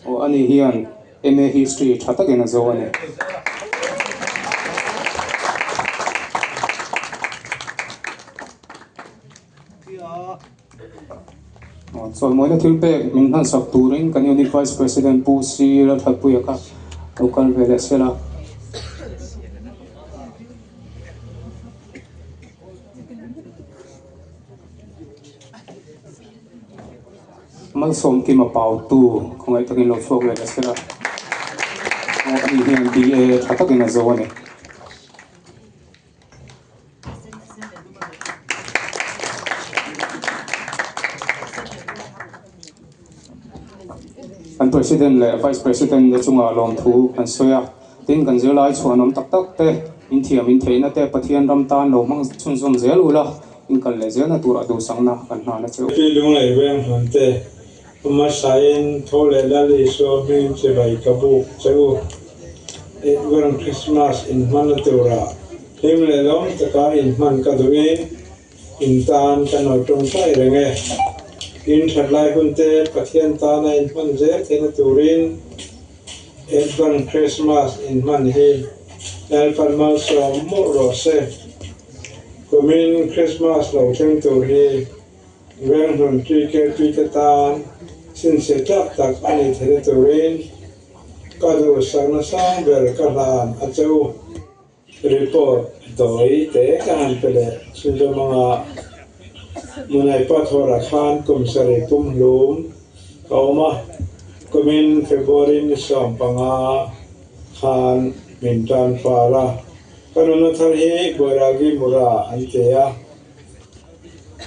Aw ani hian MA History tha takin a zo a ni. Chawlmawina thil pek min hmansak turin kan Unit Vice President Pu C Lalthatpuia kha lo kal ve leh sela. Malsawmkima Pautu khawngaih takin lo chhuak ve leh sela. Ani hian BA tha takin a zo a ni. Kan President leh Vice President te chungah lawmthu kan sawi a, tin kan zirlai chhuanawm tak tak te, in thiam in theihna te Pathian ram tan lo hmang chhunzawm zel ula, in kal leh zelna turah duhsakna kan hnan a che u. Pi Lunglei veng hmun te, hmasain tho leh Lal Isua hming chibai ka buk che u. Edwin Christmas inhmanna tura hlim leh lawm taka inhman ka duhin in tan ka nawi tawngtai reng e. In that lai hun te Pathian tana inhman zel theihna turin Edwin Christmas inhman hi Lalpan malsawm mawlh rawh se. Kumin Christmas lo thleng tur hi Venghlun TKP te tan chhinchhiah tlak tak a nih theihna turin Ka duhsakna sang ber ka hlan a che u. Report tawi te ka han pe leh chhunzawm anga Munai Pathawra khan kum sarih pumhlum ka awm a, kumin February ni 15 khan min tan far a, ka nunna thar hi Boiragi Mura an ti a,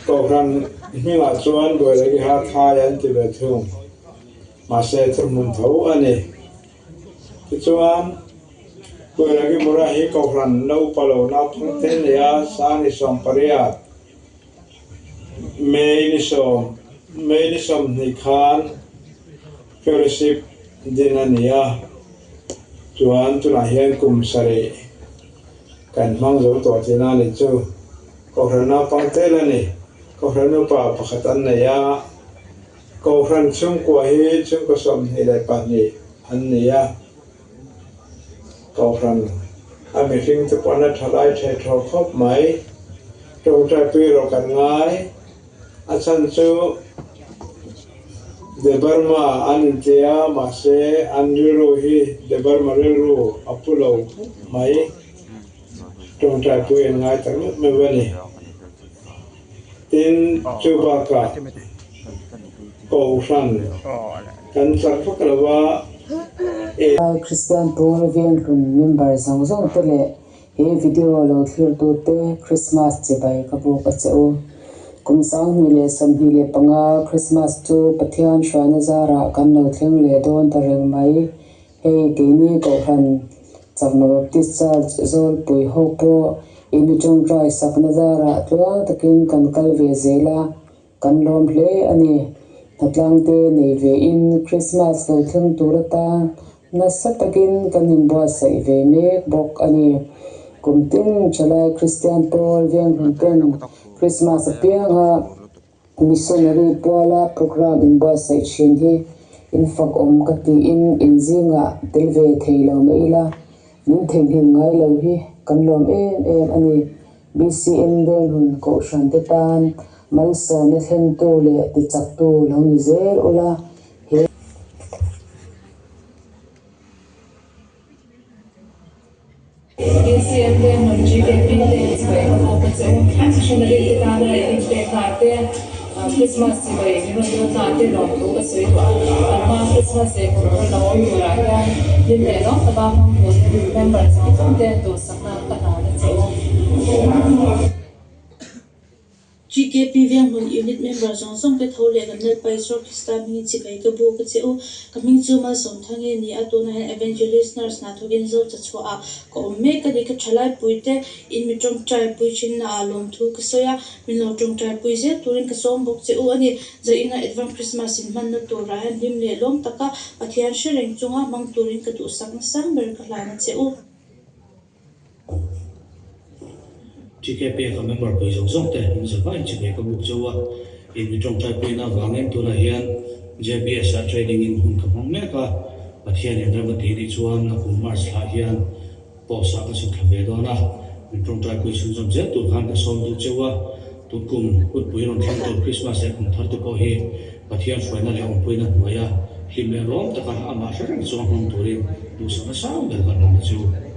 Kohhran hmingah chuan Boiragi Hathai an ti ve thung. Mahse thuhmun tho a ni. Tichuan, Puiragimura hi Kohhran naupa lo naupang te nia sang ni 18, May ni sawm, May ni 20 khan fellowship din a ni a, chuan tunah hian kum 7 kan hmang zo tawh tihna a ni chu. Kohhran naupang tel a ni. Kohhran upa pakhat an nei a. Kohhran chhungkua hi chhungkaw 22 an ni a, Kohhran a mihring te pawn a tha lai thei thaw khawp mai. Tawngtaipui erawh kan ngai. A chhan chu Debarma an inti a, mahse an rilru hi Debarma rilru a pu lo khawp mai. Tawngtaipui an ngai tak meuh meuh a ni. Tin, chu bakah Kohhran kan chak vak lo a, e. Kristian pawl Venghlun member zawng zawng te leh he video lo thlirtu te Christmas chibai ka buk a che u. Kum 2025 Christmas chu Pathian hruaina zarah kan lo thleng leh dawn ta reng mai. Hei keini Kohhran Chakma Baptist Church Zawlpui ho pawh imi tawngtai sakna zarah tluang takin kan kal ve zel a, kan lawm hle a ni. Hnatlang te nei ve in Christmas lo thleng tur atan nasa takin kan inbuatsaih ve mek bawk a ni. Kum tin thalai Kristian pawl Venghlun ten Christmas apianga Missionary puala program inbuatsaih thin hi in fak awm ka tiin in zingah tel ve thei lo mah ila, min theihnghilh ngai lo hi kan lawm em em a ni. BCM Venghun Kohhran te tan malsawmna thlentu leh tichaktu lo ni zel ula, he. BCM te hmun GKP te chibai ka bawk a che u. Missionary te tana i inpekna te, Christmas chibai min rawn dawtna te lawmthu ka sawi duh a. Kan hma Christmas leh kum rawn lo awm turah hian hlim leh lawm taka hmang turin member zawng zawng te duhsakna ka hlan a che u. GKP Venghmun Unit member zawng zawng te tho leh kan Lalpa Isua Krista hmingin chibai ka bu ka che u. Ka hming chu Malsawmthang e ni a, tunah hian Evangelist Nurse hna thawkin Zo cha chhuahah ka awm mek a ni. Ka thalai pui te in mi tawngtai pui thinna ah lawmthu ka sawi a, min lo tawngtai pui zel turin ka sawm bawk che u a ni. Zaina Advent Christmas in hmanna turah hian hlim leh lawm taka Pathian hre reng chunga hmang turin ka duhsakna sang ber ka hlan a che u. TKP ka member pui zawng zawng te min za vain chibai ka buk cheu a, in mi tawngtai puina avangin tunah hian JBS ah training in hun ka hmang mek a, Pathianin rem a tih nih chuan nakum March thlah hian post ah ka chhuk thla ve dawn a, min tawngtaipui chhunzawm zel tur khan ka sawm duh cheu a, tunkum hunpui rawn thleng tur Christmas leh kum thar te pawh hi Pathian hruaina leh awmpuina hnuaia hlim leh lawm taka amah hre reng chuang hmang turin duhsakna sang ber ka hlan a chu.